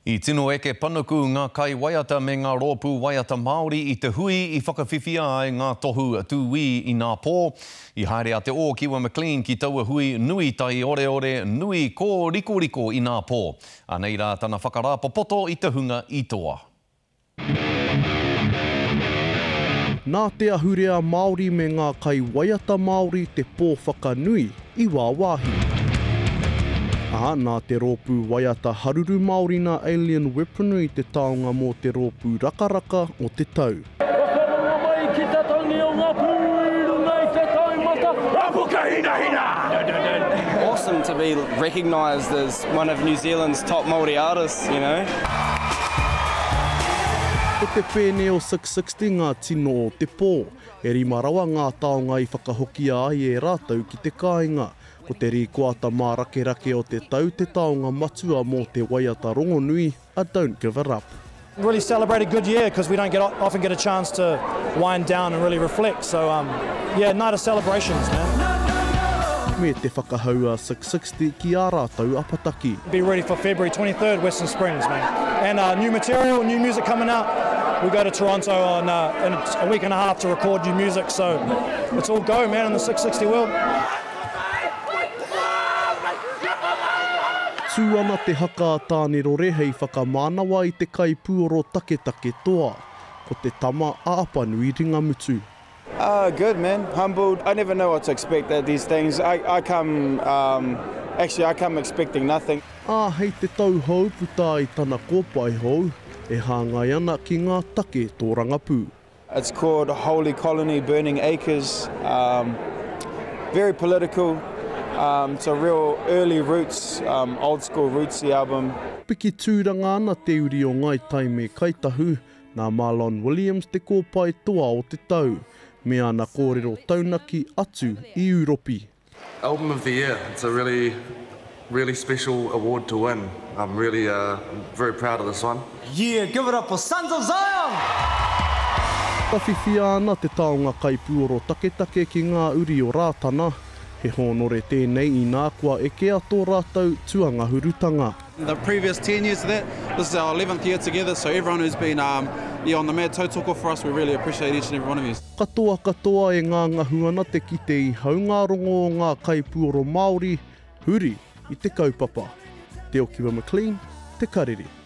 I tino eke panuku ngā kaiwaiata me ngā rōpū waiata Māori i te hui i whakawhiwhia ai ngā tohu tūī inapō. I haere a Te Ōkiwa McLean ki taua hui nui taioreore, nui kōrikoriko inapō. Anei rā tana whakarāpopoto i te hunga i toa. Nā te ahurea Māori me ngā kaiwaiata Māori te pō whakanui i wāwāhi. Ā, nā te rōpū waiata haruru Māori nā Alien Weaponry te taonga mō te rōpū rakaraka o te tau. Whakarongo mai ki te tangi o ngā pū i runga i te taumata a Pukehinahina! Awesome to be recognised as one of New Zealand's top Māori artists, you know. Ko te pēne o 660 ngā tino o te pō. E rima rawa ngā taonga i whakahokia ai e rātou ki te kāinga. Ko te rīkoata mārakerake o te tau te taonga matua mō te waiata rongonui a Don't Give It Up. Really celebrate a good year because we don't get often get a chance to wind down and really reflect so um yeah night of celebrations man. Me te whakahau a 660 ki ā rātou apataki. Be ready for February 23rd Western Springs man and uh new material new music coming out we go to Toronto on uh in a week and a half to record new music so it's all go man in the 660 world. Tū ana te haka a Tānerore hei whakamānawa i te kaipuoro taketake toa, ko te tama a Apanui Ringamutu. Uh, good man, humbled. I never know what to expect at these things. I, I come, um, actually I come expecting nothing. Ā, hei te tau hou puta ai tana kōpae hou, e hāngai ana ki ngā take tōrangapū. It's called Holy Colony Burning Acres. Um, very political. Um, it's a real early roots, um, old school rootsy album. Piki tūranga ana te uri o Ngāi Tai me Kāi Tahu, nā Marlon Williams te kōpae toa o te tau, me ana kōrero taunaki atu i Ūropi. Album of the year, it's a really, really special award to win. I'm really uh, very proud of this one. Yeah, give it up for Sons of Zion! Whakawhiwhia ana te taonga kaipuoro taketake ki ngā uri o Rātana, he hōnore tēnei inā kua ekea tō rātou tuangahurutanga. The previous 10 years to that, this is our 11th year together, so everyone who's been um, yeah, on the mad tautoko for us, we really appreciate each and every one of you. Katoa katoa e ngangahu ana te kite i hau ngā rongo o ngā kaipuoro Māori huri i te kaupapa. Te Okiwa McLean, Te Karere.